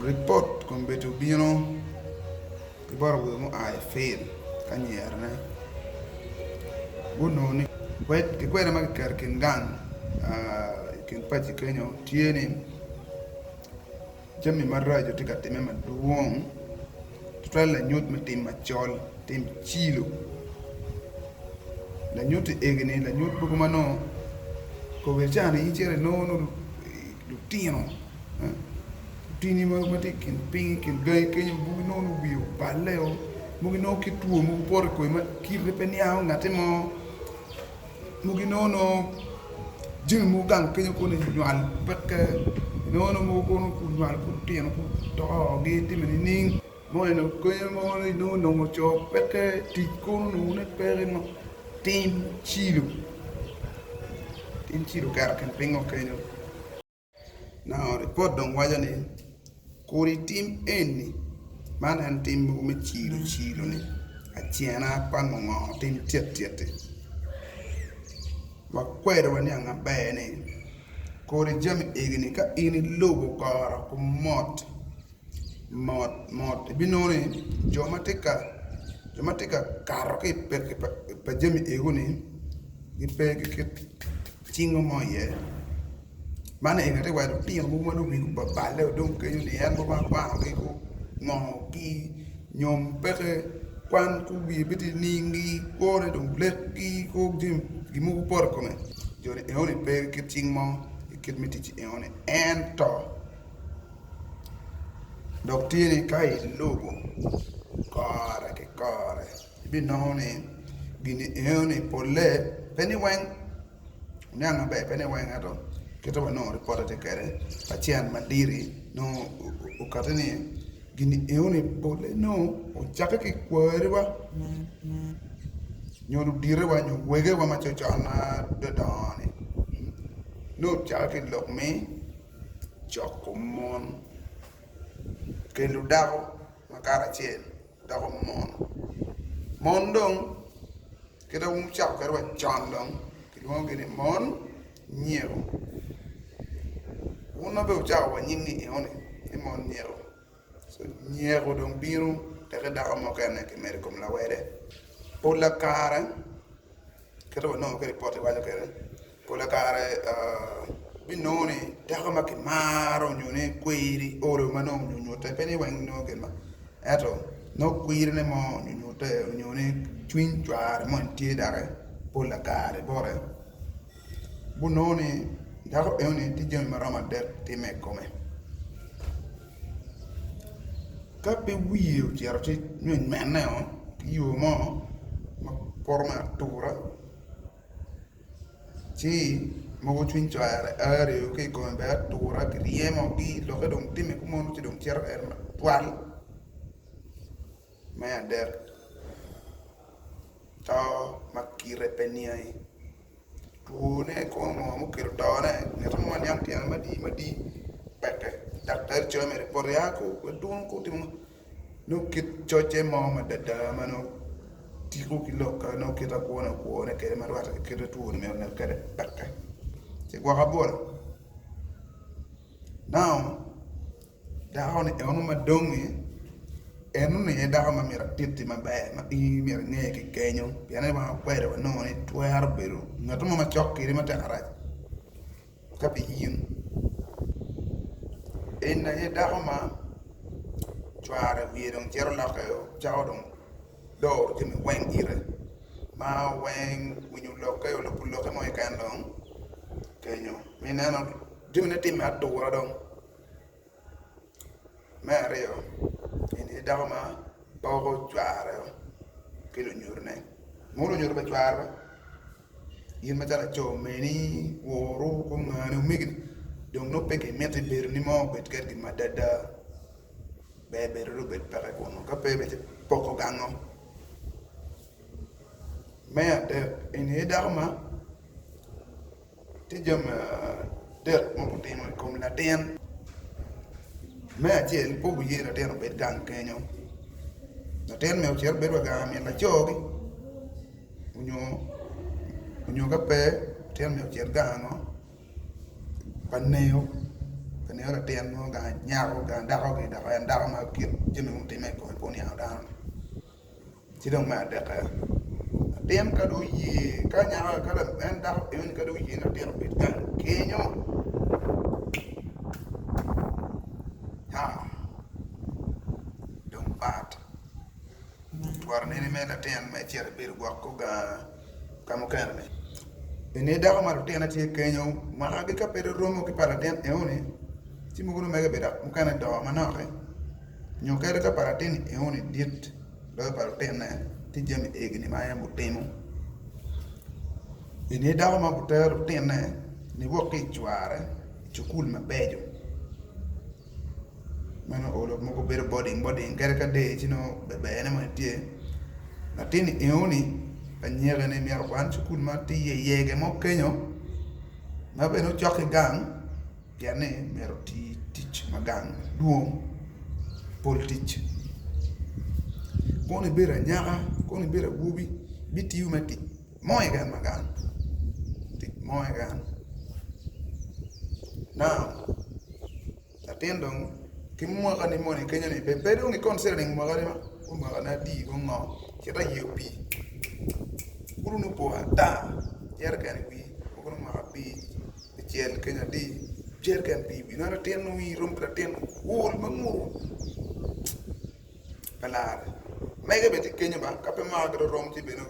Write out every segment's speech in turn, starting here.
Ripot kombeddi obino ki bot awobe mua i fil ka nyerone gunongo ni ki kwena ma kiketo i kin gang i kin paci kenyo tye ni Jami maraco tye ka timme madwong tutwal lanyut me tim macol tim cilo lanyut egi-ni lanyut mogo ma nongo kobedi cani in icito inongo lutino lutini ma tye i kin piny i kin gangi kenyo mogo inongo ni wiye oballeo mogo inongo kit two mogo opoto i kome ma kite pe niango ngatti mo. Mogo inongo nongo jami mogo gang kenyo kono inywal peke inongo nongo mogo kono onywal ki lutino to gitime nining mo eni kenyo mogo inongo nongo co peke tic kono nongone peke tim cilo tim cilo oketo kin pingo kenyo. Now ripot dong waco ni kodi tim eni man en tim mogo me cilo cilo ni acena kwango ngo tim tyet tyet-ti wakwedo waniang maber ni kodi jami egi ni ka in ilubo kore ki mot mot mot ibinongo ni jo ma tye ka jo ma tye ka kato ki i peki pa jami ego ni gipe ki kit cingo mo iye. Man eni atye ka waco lutino mogo ma dong wigi obaballe dong kenyo ni en mogo akwanogi ngo ki nyom peke kwan ki wiye bene tye nining kwone dong lekgi gin mogo poto i kome joni enoni pe ki kit cing mo i kit me tic enoni ento dok tye ni ka ilubo kore ki kore ibinongo ni gini enoni polle pe ni weng Oniang maber pe ni weng ento kite wanongo ripote tye kwede pacen madit-ti nongo okati ni gin enoni pole nongo ocakke ki i kwariwa nyo luditewa nyo wegewa ma con madongo-ni nongo ocakke ki i lok me coko mon kelo dako makato acel doko mon mon dong Kit ma wucako kwede wa con dong kilwongogi ni mon nyeko. Wun ma bene wucako wa nying ni enoni ni mon nyeko. So nyeko dong bino teke dako mo kene kimedo i kom lawede. Pola kare kit ma wanongo kwede i poti waco kwede pola kare binongo ni dako ma kimaro nyo ni kweri olo ma nongo onyute pe ni weng nongo gin ma ento nongo kwirine mo onyute nyo ni cwiny cware moni tye doki pola kare bote gunongo ni dako enoni tye jami maromo adek timme i kome ka pe wiye ocito ci nyo onywene ki yo mo ma poto me atura. Ci mogo cwiny cware aryo ki i kome bene atura kiryemo-gi lokke dong timme kumeno ci dong cito en matwal me adek to ma kite pe niangi twone kono ngo mukelo tone ngat mo ma niang tyene madi madi peke daktar coyo mere poto ya ko adwono ko timo ngo. Nongo kit cocce mo madada ma nongo tiko ki lok ka nongo kit akwone okwone kwede ma rwatte ki kit ma two-ni myero onek kwede peke ci gwoko abola. Now dako-ni eno ma dong-ngi enoni aye dako ma myero atitti maber ma in myero inge ki kenyo pien ni wan wakwede wanongo ni twero bedo ngat mo macok kwedi matek arac. Ka pi in, en aye dako ma cware wiye dong cito lokke cako dong doro jami weng ite ma weng winyo lokke lubo lokke mo keken dong kenyo ma ineno jamine timme atura dong. Me aryo en aye dako ma poko cware ki lunyodone mono lunyodo pa cware In macalo laco meni, woru, kongani, omegini dong nongo pe kimiti bedoni mo obed kadi gin ma adada ber bedo dong obed peke kunu ka pe bene ci poko gango. Me adek eni aye dako ma tye jami adek ma gutimo i kom latin me acel pe oye latin obed gang kenyo latin myero ocit obed wa gang min lacogi. Onyo ka pe tyen myero ocit gang ango pa neo. Eno latin mo gang nyako gang dako ki dok en dako ma kit jami mutimme i kome pe oniango dano ni. Ci dong me adekke, latin ka dong oye ka nyako ka en dako enoni ka dong oye ni latin obed gang kenyo dong pat twero nene mere latin ma icito ibedo gwok gang ka mukene-ni. Eni dako ma lutine tye kenyo mwakagi ka pe romo ki pa latin enoni ci mogo nongo mege bene dok mukene dongo manok-ki nyo kadi ka pa latin enoni dit loyo pa lutine tye jami egini ma en otimo. Eni dako ma otero lutine niwok ki i cware i cukul mabeco. Meno olo mogo bedo boding boding kadi ka der ci nongo ber berne mo tye latin enoni anyaka ni myero okwan cukul ma tye iye yege mo kenyo ma bene ocok ki gang pien ni myero oti tic ma gang dwong pol tic kono ibedo anyaka kono ibedo awobi bitiyo me tic mo keken ma gang tic mo keken now. Latin dong ki mwaka ni moni kenyo ni pe dong i considering mwaka ni mwaka ne adi ko ngo cit aye opii kulu nongo opo ata jereken i wii mogo nongo mwaka abicel kenyo adi jereken pii i wii nongo latin nongo in irom ki latin ol ma nguru pe lare mege bene tye kenyo ba ka pe mwaka gi dong rom ci bene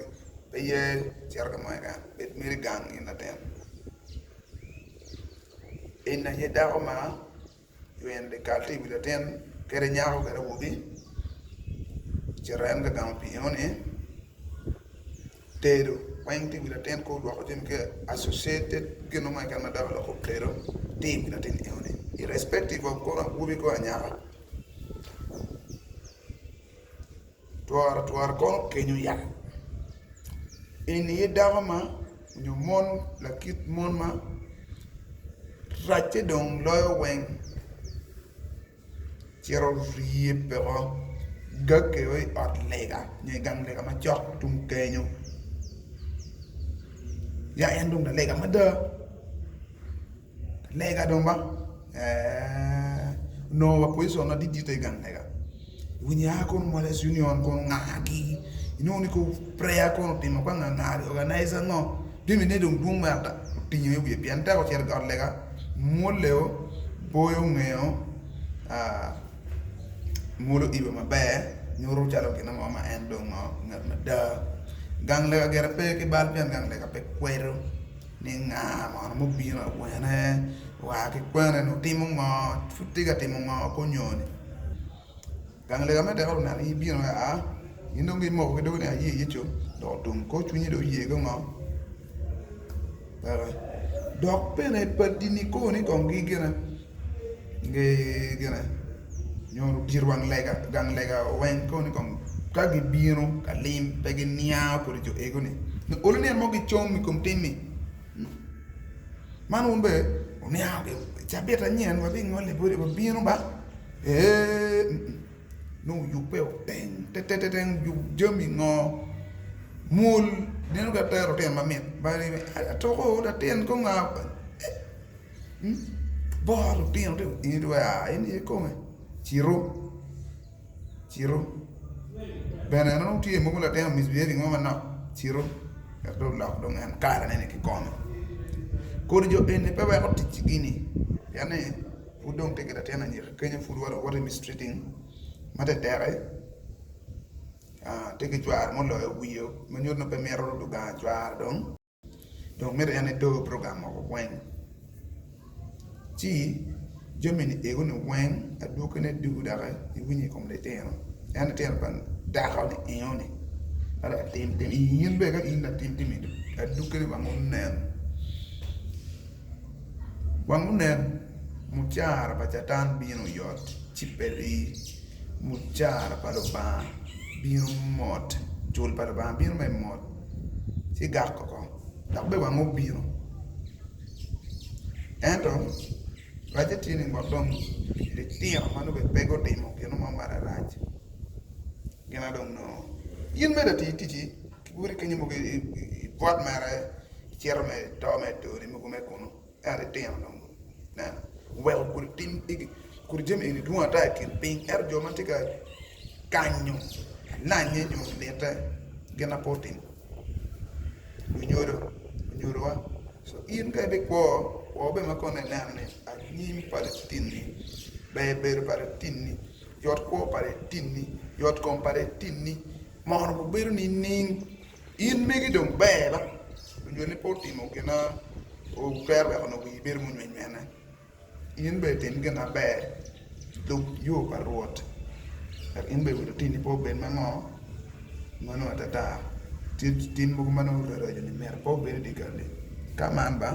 pe ye cito ka mo keken bed mere gang in latin. En aye dako ma yweno dyekal tye i wi latin kede nyako kede awobi ocito en ka gamo pii enoni tedo weng tye i wi latin ka odwoko jami ki associated gin mo keken ma dako loko tedo tye i wi latin enoni irrespective of kono awobi kono anyaka. Twora twora kono okenyo yat eni aye dako ma nyo mon lakit mon ma racce dong loyo weng cito ryebbe woko gagge i ot lega nyo i gang lega macok tung kenyo ya en dong lalega mada. Lega dong ba ee onongo wa position madit i gang lega iwinyo ya kono mothers union kono ngagi inongo ni kono prayer kono otimo ka nga nga organizer ngo jamine dong dwong me ata otingo i wiye pien tek ocito i ot lega mwoleo boyo ngeo mwolo ibe maber nyuto calo gin mo ma en dong ngat mada gang lega gire pe ki bal pien gang lega pe kwedo. Ni nga mono mubino awene oa ki kwene ni otimo ngo pud tye ka timo ngo ki onyoni gang lega me teko oneno in ibino aa in dong imoko ki dogi ni aye Yecu dok otum kor cwinyi dong oye ki ngo peke dok bene padini koni kong gi gine gi gine nyo ludito wang lega gang lega weng koni kong ka gibino ka lim pe giniango kodi jo ego ni olo nino mo gicom i kom timmi man wun bene wuniango cabit anyen wabingole boti wabino ba ee nongo oyubbe oteng teteteng oyub jami ngo mwol neno ka tero lutino mamit atuko latin kong Bot lutino tye ka aa in aye kome cito cito bene en nongo tye mogo latin o misbehaving mo manok cito wek dong olok dong en kalane ni kikome kodi jo eni pe weko ticgi ni pien ni pud dong tye ki latin anyira kenyo pud woto mistreating ma tetek-ki tye ki cware muloyo wiye ma nyuto ni pe mito gang cware dong. Dong mito en edor program mogo weng ci jami ni ego ni weng adwogi ne dugo dok iwinyo i kom litino en litino pa dako ni eno ni ma latim tim in bene ka in latim tim adwogi ne wang onen wang onen mucara pa catan bino oyot ci pe rii mucara pa Lubanga bino mot cul pa Lubanga bino me mot ci gak oko dok bene wange obino ento racce tye ni gwok dong litino ma nongo bene pe gutimo gin mo mararac gin aye dong nongo in mere ati ticci ki bwoti kenyo mogo ibwot mere icito mere ito mere toni mogo me kunu ento litino dong. Oweko kodi tim egi kodi jami eni dwong ata i kin piny ento jo ma tye ka kanyo alanye nyo lite gin na pe otimo lunyodo lunyodowa so in ka ibikwo kwo bene ma kono ineno ni anyim pa latinni ber bedo pa latinni yot kwo pa latinni yot kom pa latinni mono obedo nining in megi dong ber ba lunyodoni pe otimo gin ma twero weko nongo wii bedo munywene nywene. In bene itim gin maber, lub yo pa Rwot, wek in bene wi lutinni pe obed ma ngo? Ma nongo atata. Tye tim mogo ma nongo raco-ni myero pe obed i dyekal-li. Ka man ba.